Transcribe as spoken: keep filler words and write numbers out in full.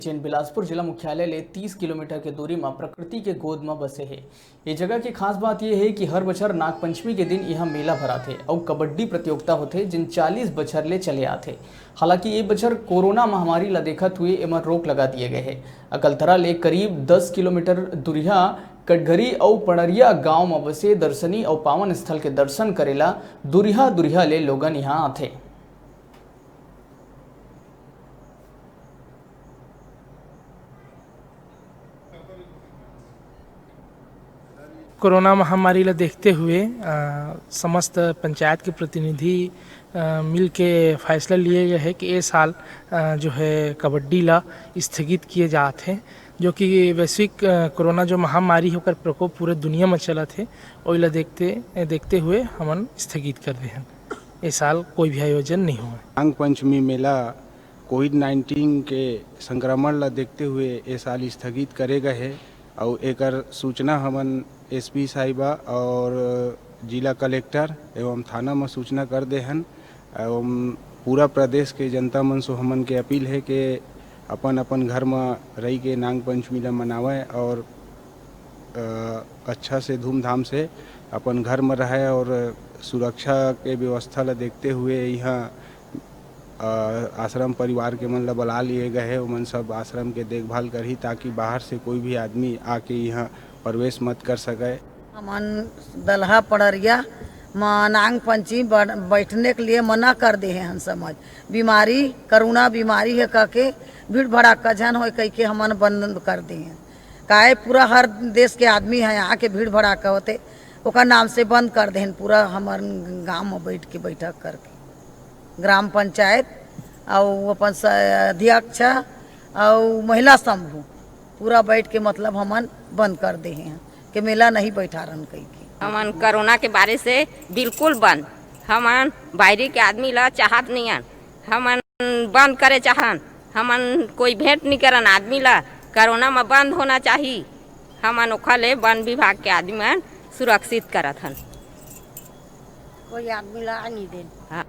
जेन बिलासपुर जिला मुख्यालय ले तीस किलोमीटर के दूरी म प्रकृति के गोद म बसे हे। ये जगह के खास बात ये हे कि हर बछर नागपंचमी के दिन इहाँ मेला भराथे अउ कबड्डी प्रतियोगिता होथे, जेन चालीस बछर ले चले आथे। हालांकि ये बछर कोरोना महामारी ला देखत हुए एमा रोक लगा दिए गए हे। अकलतरा ले करीब दस किलोमीटर दूरिहा कटघरी अउ पड़रिया गांव म बसे दर्शनी अउ पावन स्थल के दर्शन करेला दूरिहा दूरिहा ले लोगन इहाँ आथे। कोरोना महामारी ला देखते हुए, अ, समस्त पंचायत के प्रतिनिधि, अ, मिल के फैसला लिए गए है कि ए साल, अ, जो है कबड्डी ला स्थगित किए जात है, जो कि वैश्विक, अ, कोरोना जो महामारी है ओकर प्रकोप पूरे दुनिया में चलत है, ओइला देखते, देखते हुए हमन स्थगित कर दे हन। ए साल कोई भी आयोजन नहीं हुआ। नांग पंचमी मेला कोविड नाइन्टीन के संक्रमण ला देखते हुए ए साल स्थगित करे गए हे अउ एकर सूचना हमन एसपी साहिबा और जिला कलेक्टर एवं थाना म सूचना कर दे हन। एवं पूरा प्रदेश के जनता मन से हमन के अपील हे कि अपन अपन घर म रहि के नांग पंचमी ला मनावय और अ, अच्छा से धूमधाम से अपन घर म रहय और सुरक्षा के व्यवस्था ला देखते हुए इहाँ, अ, आश्रम परिवार के मन ला बला लिए गए हे, ओमन सब आश्रम के देखभाल करही ताकि बाहर से कोई भी आदमी आके इहाँ प्रवेश मत कर सकय। हमन दलहा पड़रिया म नांग पंचमी ब-, बैठने के लिए मना कर दे हे, हम समझ बीमारी, कोरोना बीमारी हे कह के भीड़ भड़ाका झन होय कह के हमन बंद कर दे हे। काहे पूरा हर देश के आदमी है, यहाँ के भीड़ भड़ाका होते, ओकर नाम से बंद कर देहन पूरा हमर गांव में बैठ के बैठक करके। ग्राम पंचायत अउ अपन स-, अध्यक्ष अउ महिला समूह पूरा बैठ के मतलब हमन बंद कर दे हैं कि मेला नहीं बैठारन कह के। हमन कोरोना के बारे से बिल्कुल बंद, हमन बाहरी के आदमी ला चाहत नहीं हन, हमन बंद करे चाहन, हमन कोई भेंट नहीं करन आदमी ला। कोरोना में बंद होना चाही, हमन ओखर ले वन विभाग के आदमी मन सुरक्षित करत हन। कोई आदमी ला आए नहीं देन। हाँ।